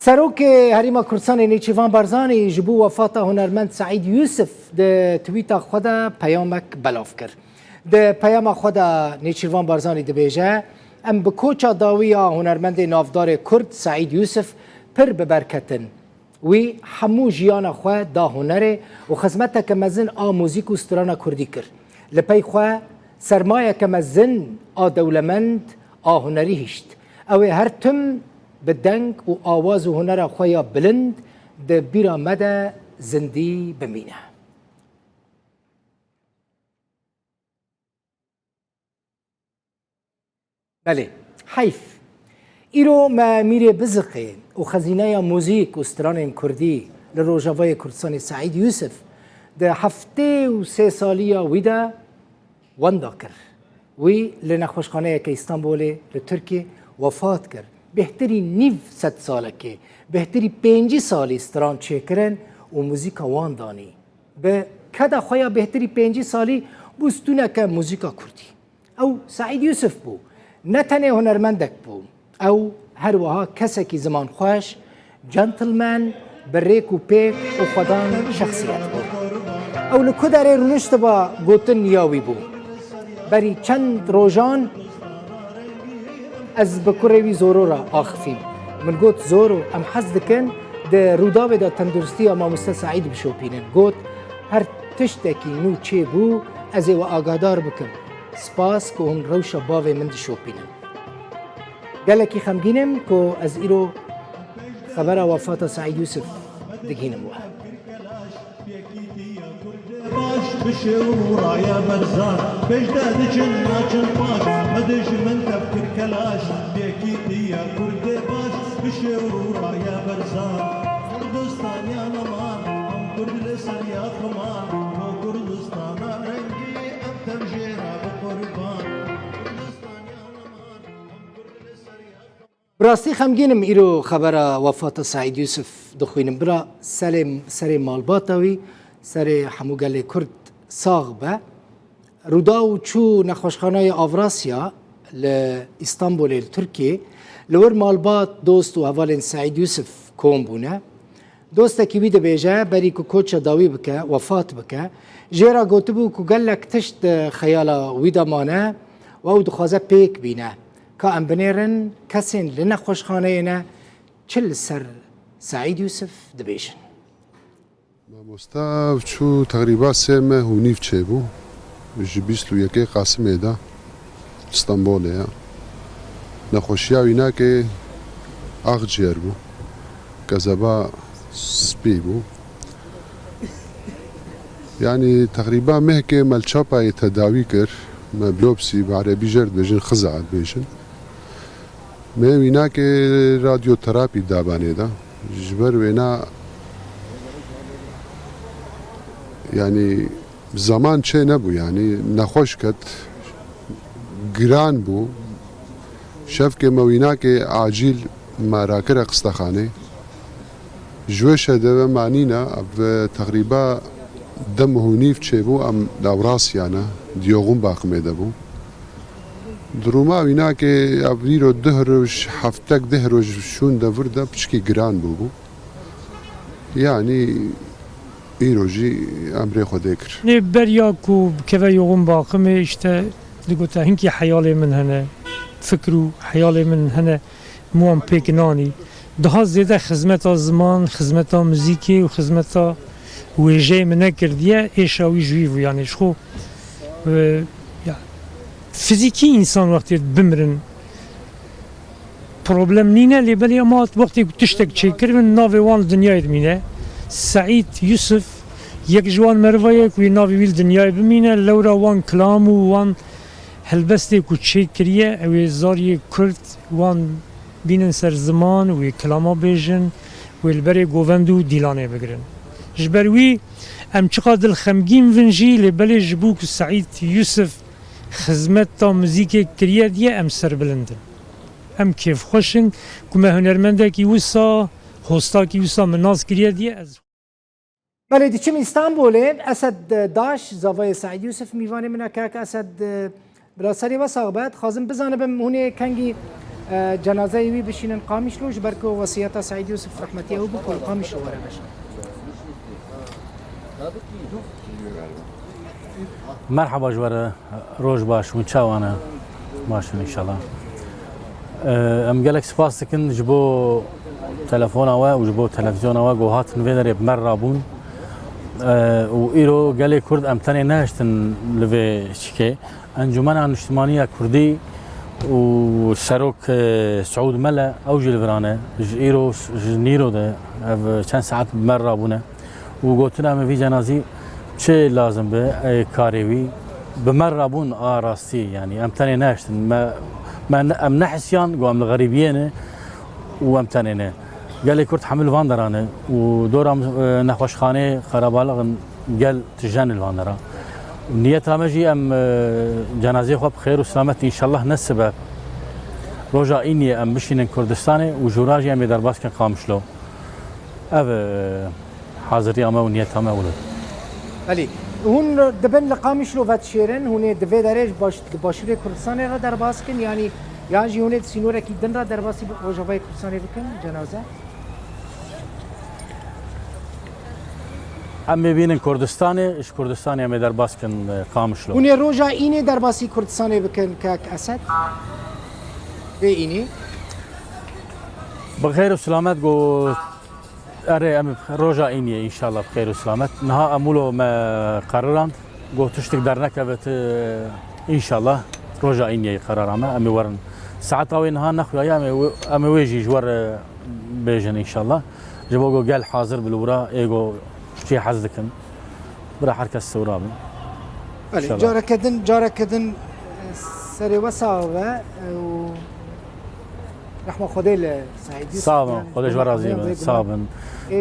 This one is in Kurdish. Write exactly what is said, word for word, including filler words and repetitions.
Serokê Herêma Kurdistanê Nêçîrvan Barzanî ji bo wefata hunermend Seîd Yûsif di twîta xwe de peyamek belav kir. Di peyama xwe de Nêçîrvan Barzanî dibêje, em bi koça dawî ya hunermendê navdarê Kurd Seîd Yûsif pir bi ber ketin. Wî hemû jiyana xwe da hunerê û xizmeteke mezin a muzîk û strana kurdî kir. Li pey xwe sermayeke mezin a dewlemend a hunerî hişt. Ew ê her tim bi deng û awaz û hunera xwe ya bilind di bîra me de zindî bimîne. Belê, heyf. Îro me Mîrê Biziqê û xezîneya muzîk û stranên kurdî li Rojavayê Kurdistanê Seîd Yûsif di heftê û sê saliya wî de wenda kir. Wî li nexweşxaneyeke Îstanbulê li Tirkiyê wefat kir. Bêhtirî nîv sedsalekê, bêhtirî pêncî salî stran çêkirin û muzîka wan danî. Bi keda xwe ya bêhtirî pêncî salî bû stûneke muzîka kurdî. Ew Seîd Yûsif bû. Ne tenê hunermendek bû. Ew her wiha kesekî zimanxweş, gentleman, bi rêk û pêk û xwedan şexsiyet bû. Ew li ku derê rûniştiba gotin ya wî bû. Berî çend rojan ez bi kurê wî Zoro re axifîm. Min got, Zoro, em hez dikin di Rûdawê de tenduristiya mamoste Seîd bişopînin. Got, her tiştekî nû çêbû, ez ê we agadar bikim. Spas ku hûn rewşa bavê min dişopînin. Gelekî xemgîn im ku ez îro xebera wefata Seîd Yûsif digihînim we. Baş, bi şêw û raya berzan, pêş de diçin naçin paş, me dijmin tev kir kelaş, yekîtiya Kurdê baş, bi şêw û raya berzan. Kurdistan ya neman, em Kurd li ser ya ximan, bo Kurdistana rengî, em tev jê re bi qurban. Kurdistan ya neman, em Kurd li ser ya ximan. Bi rastî xemgîn im îro xebera wefata Seîd Yûsif dixwînim. Bira serê, serê malbata wî, serê hemû gelê Kurd sax be. Rûdaw çû nexweşxanayê Avrasya li Îstanbulê li Tirkiyê. Li wir malbat, dost û hevalên Seîd Yûsif kom bûne. Dostekî wî dibêje, berî ku koça dawî bike, wefat bike, jê re gotibû ku gelek tişt di xeyala wî de mane û ew dixwaze pêk bîne. Ka em binêrin, kesên li nexweşxaneyê ne çi li ser Seîd Yûsif dibêjin. Mamoste çû teqrîba sê meh û nîv çêbû. Ji bîst û yekê Qasimê de Stenbolê ye. Nexweşiya wînakê axciyer bû. Kezeba spî bû. Yanî teqrîba mehkê me li Çapayê tedawî kir. Me biyopsî, bi erebî jê re dibêjin, xiza dibêjin. Me wînakê radyoterapî dabanê da. Ji ber wêna, yanî, zeman çê nebû, yanî nexweş ket, giran bû. Şevkê me wînakê acîl me rakire qistexanê. Ji wê şeve me anîne, ev teqrîba deh meh û nîv çêbû, em li Ewrasya ne, di Yoxûn Baximê de bû. Duruma wînakê ev îro deh roj, heftek deh roj şûn de vir de piçkî giran bûbû. Yanî îro jî emrê Xwedê kir. Nê beriya ku bikeve Yoxûn Baximê, îşte, digote, hinkî heyalê min hene, fikr û heyalê min hene, min wan pêk nanî. Daha zêde xizmeta ziman, xizmeta muzîkê û xizmeta wêjeyê min nekirdiye, êşa wî ji wî bû. Yanî ji xwe, e, ya, fizîkî însan wextê bimirin problem nîne, lê belê ema wextê ku tiştek çêkiribin, navê wan li dinyayê dimîne. Seîd Yusuf yek ji wan meriva ye ku wê navê wî li dinyayê bimîne, lewra wan kilam û wan helbestê ku çêkiriye, ew ê zariyê Kurd wan bînin ser ziman, wê kilama bêjin, wê li berê govend û dîlanê bigirin. Ji ber wî em çiqas dilxemgîn bin jî, lê belê ji bo ku Seîd Yusuf xizmeta muzîkê kiriye diye em serbilind in. Em kêfxweş in ku me hunermendekî wisa, hostakî wisa me nas kiriye diye ez Belê, diçim Îstanbulê. Esed Daş, zavayê Seîd Yusuf, mîvanê min e. Kek Esed, bila serê we sax be, dixwazim bizanibim hûn ê kengî e, cenazeyê wî bişînin Qamişlo, ji ber ku wesiyeta Seîd Yûsif rehmetî ew bû ku li Qamişlo were veşartin. Merhaba ji we re, roj baş, hûn çawa ne? Baş in înşallah. Ee, em gelek spas dikin ji bo telefona we û ji bo televizyona we ku hatin vê derê bi me re rabûn. Ee, û îro gelê Kurd em tenê nehiştin li vê çikê. Encûmena Niştimanî ya Kurdî û Serok, e, Siûd Mele, ew jî li vir e. Ji îro, ji nîro de ev çend saet bi me re rabûne. û gotin, em ê vî cenazî çi lazim be, ê karê wî bi me rabûn a rastî, yanî em tenê nehiştin. Me, me ne, em nehisiyan, got, em li xerîbiyê ne û em tenê ne. Gelê Kurd hemû li van dera ne û dora, e, nexweşxaneyê, xerabalixin, gel tije ne li van dera. Niyeta me jî em, e, cenazeyê xwe bi xêr û selamet înşallah ne sibe roja îniyê em bişînin Kurdistanê û jûra jî em ê derbas kin Qamişlo. Ev, e, haziriya me û niyeta me wilo. Belê. Hûn dibin li Qamişlo vedişêrin, hûn ê di vê derê ji baş-, di başûrê Kurdistanê re derbas kin, yanî yan jî hûn ê di sînorekî din re derbasî bi Rojavayê Kurdistanê bikin, cenaze? Em ê bînin Kurdistanê, ji Kurdistanê em ê derbas kin, e, Qamişlo. Hûn ê roja înê derbasî Kurdistanê bikin, kek Esed? Vê înê? Bi xêr û selamet got. Erê, em roja îniyê înşallah bi xêr û selamet. Niha em wilo me qerirand, got tiştik dernekevit, e, înşallah roja îniyê qerara me, em ê werin. Saeta wê niha nexuyaye, em ê wê, em ê wê jî ji we re bêjin înşallah. Ji bo ku gel hazir bi li wira ê ku çi hez dikin. Bira her kes wira bin. Belê, înşallah. Careke din, careke din, e, serê we sax be, e, û rehma Xwedê li Seîd Yûsif. Sağ olun, yanî, Xwedê ji we razî be. Sağ olun. Ê